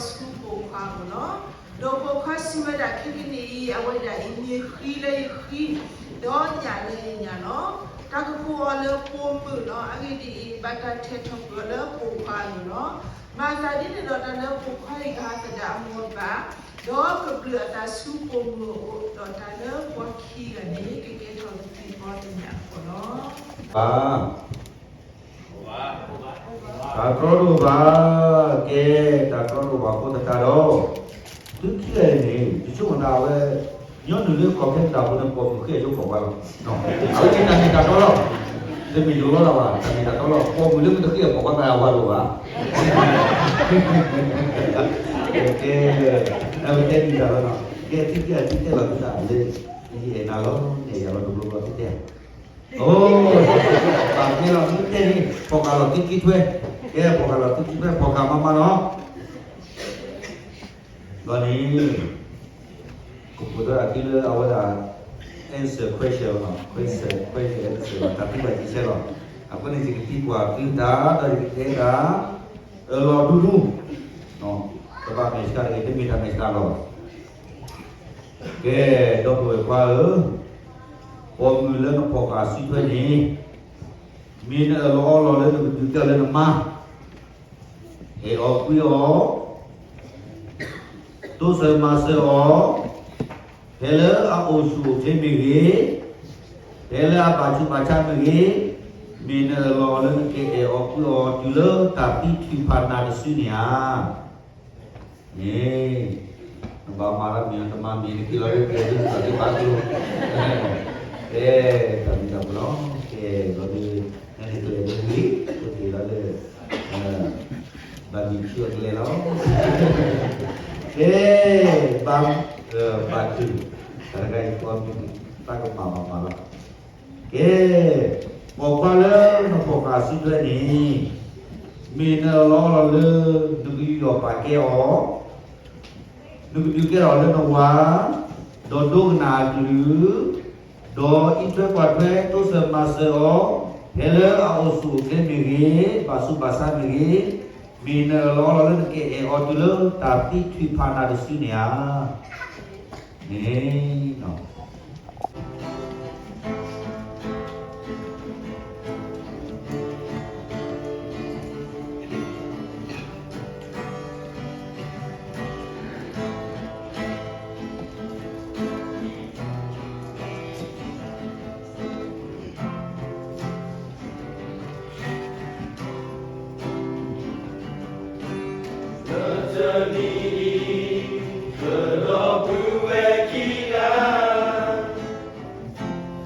ဆူပိာ်ခွါအအိၣ်လီၤ. ဒီးပိာ်ခွါစံးဝဲဒၣ် ခဲကနံၣ်အံၤ အဝဲဒၣ်အံၤမ့ၢ်ဃံလၢယဃံ, ဒီးညၣ်လၢယညၣ်လီၤ. တၢ်ကပိာ်အီၤလၢပိာ်မုၣ်လီၤ. အဂ့ၢ်ဒ်အံၤ, ဘၣ်တၢ်ထဲးထီၣ်ကွံာ်အီၤလၢပိာ်ခွါအလိၤလီၤ. မၤအသးဒ်န့ၣ်ဒီး တၢ်လၢပိာ်ခွါအံၤကဟးသဒၣ်အမိၢ်အပၢ်, ဒီးကဘျုးအသးဆူပိာ်မုၣ်အအိၣ်, ဒီးတၢ်လၢပှၤခံဂၤန့ၣ် ကကဲထီၣ်ကသံၣ်ဘီတညၣ်အဃိလီၤ. ဘၣ် တၢ်တြီတအိၣ်ဘၣ်, ကဲ, တၢ်တြီတအိၣ်ဘၣ်အဃိသတးဒီး, သုခံဂၤအံၤန့ၣ် ယဆိကမိၣ်သးဝဲ, ညီနုၢ်လၢကီၢ်ခဲနဒၤအပူၤန့ၣ် ပိာ်မုၣ်ဃ့အယိပိာ်ခွါလီၤ. အဝဲန့ၣ်တၢ်မ့ၢ်တၢ်တီလီၤ. တမ့ၢ်ယိာ်လီၤတၢ်ဘၣ်, တၢ်မ့ၢ်တၢ်တီလီၤ. ပိာ်မုၣ်လၢမ့ၢ်တဃ့အပိာ်ခွါဘၣ် အဝၤတအိၣ်ဘၣ်. ကဲ, အဝဲတဲဒ်တၢ်လီၤနီၤ. ကဲ, သုခံဂၤသုတဲဘၣ်သုသးလၢ ယအဲၣ်နၤလီၤ, နဲၣ်ယၤလီၤတဘျီဘျီသုတဲဧါ. အိ, ဘၣ်ကဲလီၤသုတဲန့ၣ် ဖီၣ်ဃာ်လီၤသုခံထွဲ, ကဲ, ဖီၣ်ဃာ်လီၤသုခံထွဲ ဖီၣ်ဃာ်မးမးလီၤ. ဒီးန့ၣ် ကပိာ်ထွဲဒၣ်သုလၢအဝဲဒၣ် answer question လီၤ, question, question answer လီၤ, တၢ်သံကွၢ်စံးဆၢလီၤ. အဃိန့ၣ် ယကသံကွၢ်သုတၢ် ဒီးယကတဲတၢ် အၢၣ်လီၤဒူဒူ, တဘၣ်မဲာ်ဆှးတဂ့ၤ, တမ့ၢ်တၢ်မဲာ်ဆှးလီၤ. ကဲ, ဒီပုၢ်ဝဲၢ်ခွါဧၢ, ပိာ်မုၣ်လၢနဖီၣ်ဃာ်စုထွဲန့ၣ် မ့ၢ်နအၢၣ်လီၤအီလီၤလၢနကဒုးကဲအီၤလၢနမါ, အဲၣ်အီၤကွံအီၤ, တိစၢၤမၤစၢၤအီၤ, ဖဲလၢအအိၣ်ဆူၣ်အိၣ်ချ့မ့ၢ်ဂ့ၤ, ဖဲလၢအဘၣ်ဆူးဘၣ်ဆါမ့ၢ်ဂ့ၤ, မ့ၢ်နအၢၣ်လီၤအီလၢနကအဲၣ်အီၤကွံအီၤ တုၤလၢတၢ်သံထုးဖးနၤတစုန့ၣ်ဧါ. န့ၣ်, နဘၣ်မၤလၢမ့ၢ်နတမၤမ့ၢ်နက့ၤလီၤလၢကျဲဒ်သိးက့ၤဘၣ်, ကဲ, တၢ်မ့ၢ်တၢ်ပလီၢ်, ကဲ, ဒီးဒ်, နနကျဲဒ်ဝံၤ, ကက့ၤလီၤလၢ, ဘၣ်မ့ၢ်ဆူအကျဲလီၤ. ကဲ, ဘၣ်, ဘၣ်တုၤ, တၢ်တခါအံၤကီးမ့ၢ်, တၢ်ကမၤမၤမၤလီၤ. ကဲ, ပိာ်ခွါလၢနဖီၣ်ဃာ်စုထွဲန့ၣ်, မ့ၢ်နအၢၣ်လီၤအီလီၤလၢ နကယူးယီၣ်ပာ်ကဲအီၤ, နကဒုးကဲထီၣ်လၢနဝၤ, ဒီးဒိကနၣ်အကလုၢ်, ဒီးအံးထွဲကွၢ်ထွဲတိစၢၤမၤစၢၤအီၤ, ဖဲလၢအအိၣ်ဆူၣ်အိၣ်ချ့မ့ၢ်ဂ့ၤ, ဘၣ်ဆူးဘၣ်ဆါမ့ၢ်ဂ့ၤ, မ့ၢ်နအၢၣ်လီၤအီလၢနကအဲၣ်အီၤတုၤလၢတၢ်သံထုးဖးနၤတစုန့ၣ်ဧါ. န့ၣ် လၢတနံၤအံၤ ပဒီပုၢ်ဝဲၢ်ခံဂၤ ဆၢထၢၣ်ဃီလၢအမဲာ်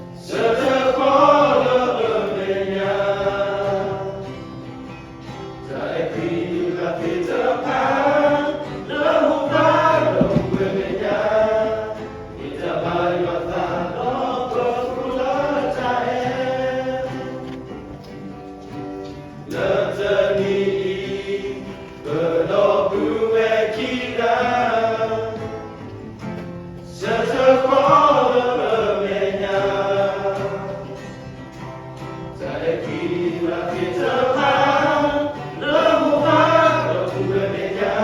ညါ တၢ်အဲၣ်ကွံဒုးဂၤသ့ၣ်တဖၣ် လၢဟူဘၣ်ဒီပုၢ်ဝဲၢ်မဲာ်ညါ မ့ၢ်တၢ်ဘၣ်ယွၤသးဒီးပပူၤလၢတၢ်အဲၣ် လၢတနံၤအံၤ ပဒီပုၢ်ဝဲၢ်ခံဂၤ ဆၢထၢၣ်ဃီလၢအမဲာ်ညါ တၢ်အဲၣ်ကွံဒုးဂၤသ့ၣ်တဖၣ် လၢဟူဘၣ်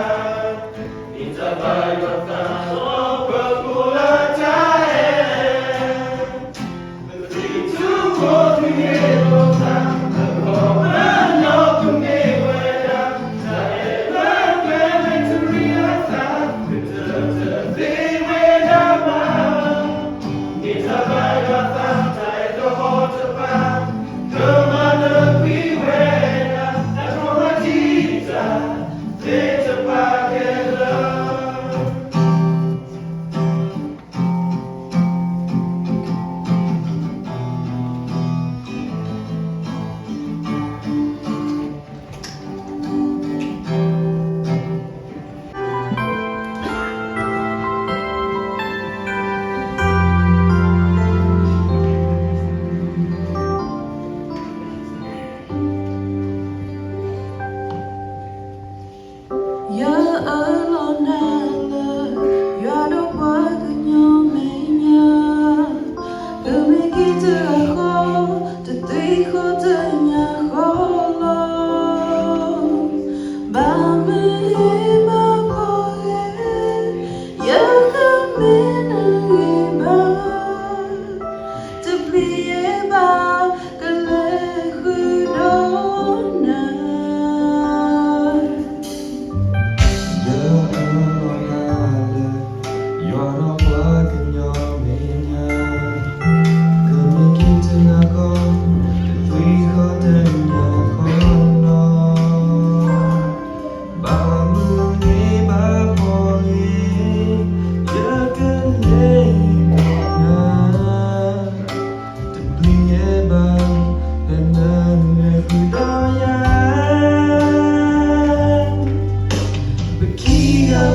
ဒီပုၢ်ဝဲၢ်မဲာ်ညါ မ့ၢ်တၢ်ဘၣ်ယွၤသးဒီးပပူၤလၢတၢ်အဲၣ် သ့ၣ်တဖၣ်ကဲလၢ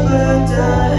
ပတၢ်